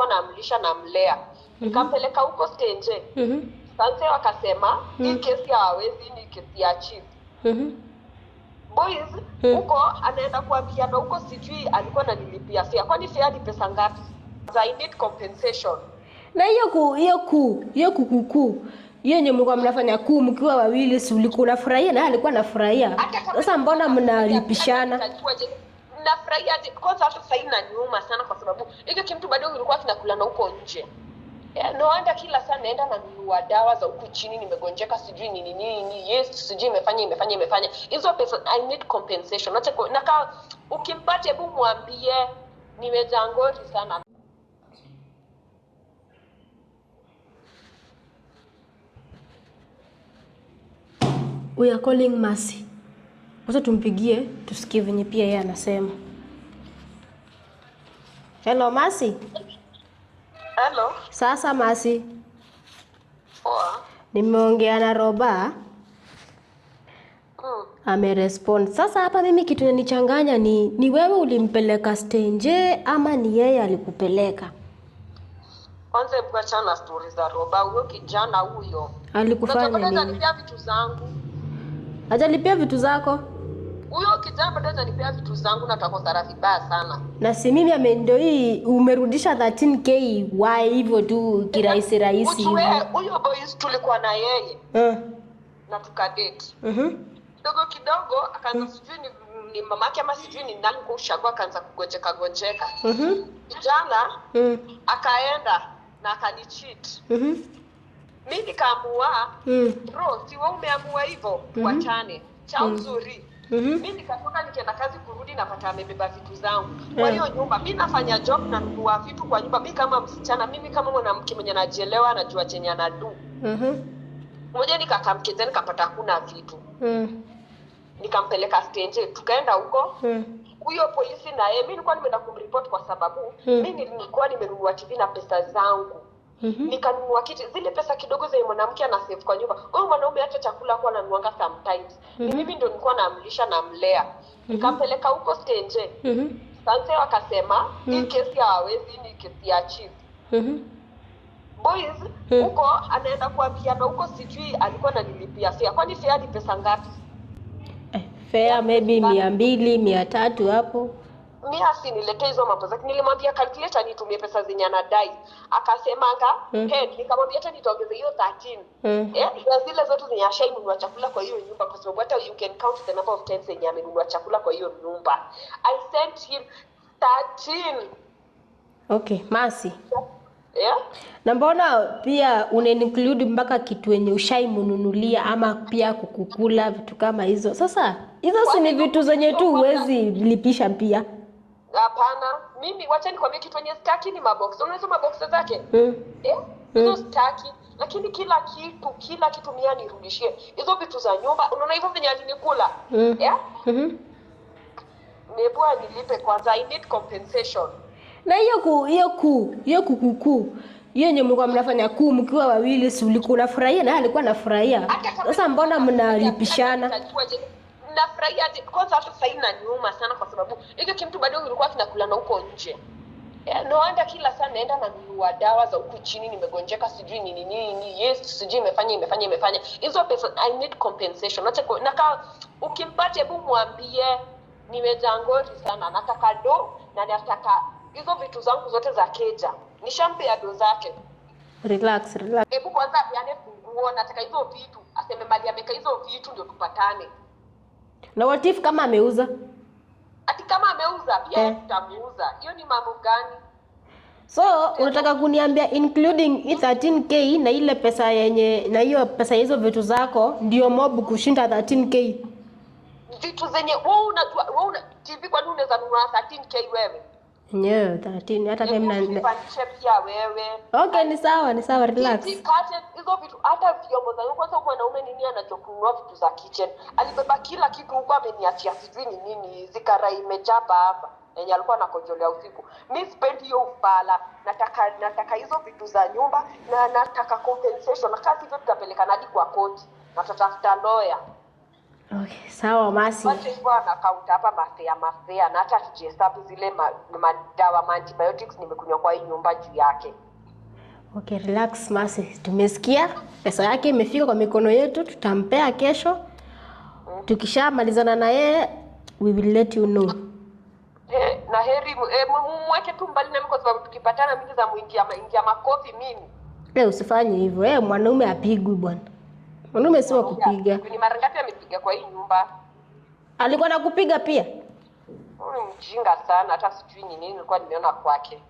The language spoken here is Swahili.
nilikuwa namlisha namlea. Nikampeleka huko Stenje. Sasa wakasema hii kesi hawawezi, ni kesi ya chief. Boys huko anaenda kuambiana huko, sijui alikuwa ananilipia fare. Kwani fare ni pesa ngapi? I need compensation. Na hiyo ku hiyo ku hiyo kukukuu hiyo yenye mlikuwa mnafanya kuu mkiwa wawili, si ulikuwa unafurahia na yeye alikuwa anafurahia? Hata kama Sasa mbona mnalipishana? Nitajuaje? Nafurahia aje? Kwanza hata sahii inaniuma sana kwa sababu hicho kimtu bado kilikuwa kinakulana huko nje. Yeah, no wonder kila saa naenda nanunua dawa za huku chini, nimegonjeka sijui nini nini, yes, sijui imefanya imefanya imefanya. Hizo pesa I need compensation. Acha na kama ukimpata, hebu mwambie nimejangori sana. We are calling Mercy. Wacha tumpigie tusikie venye pia yeye anasema. Hello Mercy. Hello. Sasa Mercy, Poa. nimeongea na Roba amerespond. Sasa hapa mimi kitu inanichanganya ni wewe ulimpeleka Stenje ama ni yeye alikupeleka? Kwanza hebu achana na stori za Roba, huyo kijana huyo. Alikufanya Unajua bado nini? hajanipea vitu zangu. Hajalipia vitu zako? Huyo kijana bado hajanipea vitu zangu na tutakosana vibaya sana. Na si mimi ndio hii umerudisha 13K why hivyo tu kirahisi rahisi Ujue hivyo. huyo boys tulikuwa na yeye na tukadate. Kidogo kidogo akaanza sijui ni mamake ama sijui ni nani kwa ushago, akaanza kugonjeka gonjeka. Kijana akaenda na akanicheat. Mi nikaamua, bro, si wewe umeamua hivyo, tuachane. Cha uzuri. Mi nikatoka nikienda kazi, kurudi napata amebeba vitu zangu kwa hiyo nyumba. Mi nafanya job na nunua vitu kwa nyumba. Mi kama msichana, mimi kama mwanamke mwenye anajielewa, anajua chenye anadu. Moja nikakamkiza nikapata hakuna vitu, nikampeleka Stenje, tukaenda huko. Huyo polisi na yeye, mi nilikuwa nimeenda kumripoti kwa sababu mi nilikuwa nimenunua TV na pesa zangu. Nikanunua kiti, zile pesa kidogo zenye mwanamke ana save kwa nyumba. Huyo mwanaume hata chakula hakuwa ananunuanga sometimes. Ni mimi ndio nilikuwa namlisha namlea. Nikampeleka huko Stenje. Sasa wakasema hii kesi hawawezi, ni kesi ya chief. Boys huko anaenda kuambiana huko, sijui alikuwa ananilipia fare. Kwani fare ni pesa ngapi? Fare maybe 200, 300 hapo. Mi asiniletee hizo mambo zake. Nilimwambia calculator nitumie pesa zenye anadai. Akasemanga head, nikamwambia hata nitaongeza hiyo 13. Na zile zote zenye ashainunua chakula kwa hiyo nyumba, kwa sababu hata you can count the number of times zenye amenunua chakula kwa hiyo nyumba. I sent him 13. Okay, Mercy. Yeah? Na mbona pia una include mpaka kitu yenye ushaimununulia ama pia kukukula vitu kama hizo? Sasa hizo si ni vitu zenye tu huwezi lipisha pia. Hapana, mimi wacha nikwambie kitu yenye sitaki ni mabox. Unaweza mabox zake? Hizo sitaki. Lakini kila kitu mimi nirudishie. Hizo vitu za nyumba, unaona hivyo venye alinikula? Nebua nilipe kwanza, I need compensation. Na hiyo ku hiyo ku hiyo kukukuu hiyo yenye mlikuwa mnafanya kuu mkiwa wawili, si ulikuwa unafurahia na yeye alikuwa anafurahia? Hata kama Sasa mbona mnalipishana? Nitajuaje? Nafurahia aje? Kwanza hata sahii inaniuma sana kwa sababu hicho kimtu bado kilikuwa kinakulana huko nje. Yeah, no wonder kila saa naenda nanunua dawa za huku chini, nimegonjeka sijui nini nini, yes, sijui imefanya imefanya imefanya. Hizo pesa I need compensation. Acha na kama ukimpata, hebu mwambie nimejangori sana, nataka do na nataka hizo vitu zangu zote za keja. Nishampea do zake. Relax, relax. Hebu kwanza apeane funguo, nataka hizo vitu, aseme mali ameka hizo vitu ndio tupatane. Na what if kama ameuza? Ati kama ameuza pia tutamuuza. Hiyo ni mambo gani? So unataka kuniambia including hii 13K na ile pesa yenye na hiyo pesa hizo vitu zako ndio mob kushinda 13K? Vitu zenye wewe unajua, wewe una TV, kwani unaweza nunua 13K wewe? Yenyewe 13 hata mimi na Nipandishe pia wewe. Okay, ni sawa, ni sawa, relax. Kiti, curtain, hizo vitu hata vyombo za kwanza. Mwanaume nini anachokununua vitu za kitchen? Alibeba kila kitu huko, ameniachia sijui ni nini, zikarai imechapa hapa yenye alikuwa anakojolea usiku. Mi sipendi hiyo ufala. Nataka hizo vitu za nyumba na nataka compensation. Na kazi hivyo tutapelekana hadi kwa koti na tutatafuta lawyer. Okay, sawa Masi. Wacha hivyo anakaunta hapa mafare mafare, na hata tujihesabu zile madawa ma antibiotics nimekunywa kwa hii nyumba juu yake. Okay, relax Masi. Tumesikia pesa yake imefika kwa mikono yetu, tutampea kesho. Tukishamalizana na yeye, we will let you know. Na heri mweke tu mbali nami kwa sababu tukipatana mimi za muingia ingia makofi mimi. Usifanye hivyo. Mwanaume apigwi bwana. Mwanaume si wa kupiga. Ni mara ngapi amepiga kwa hii nyumba? Alikuwa nakupiga pia? Huyu ni mjinga sana, hata sijui ni nini nilikuwa nimeona kwake.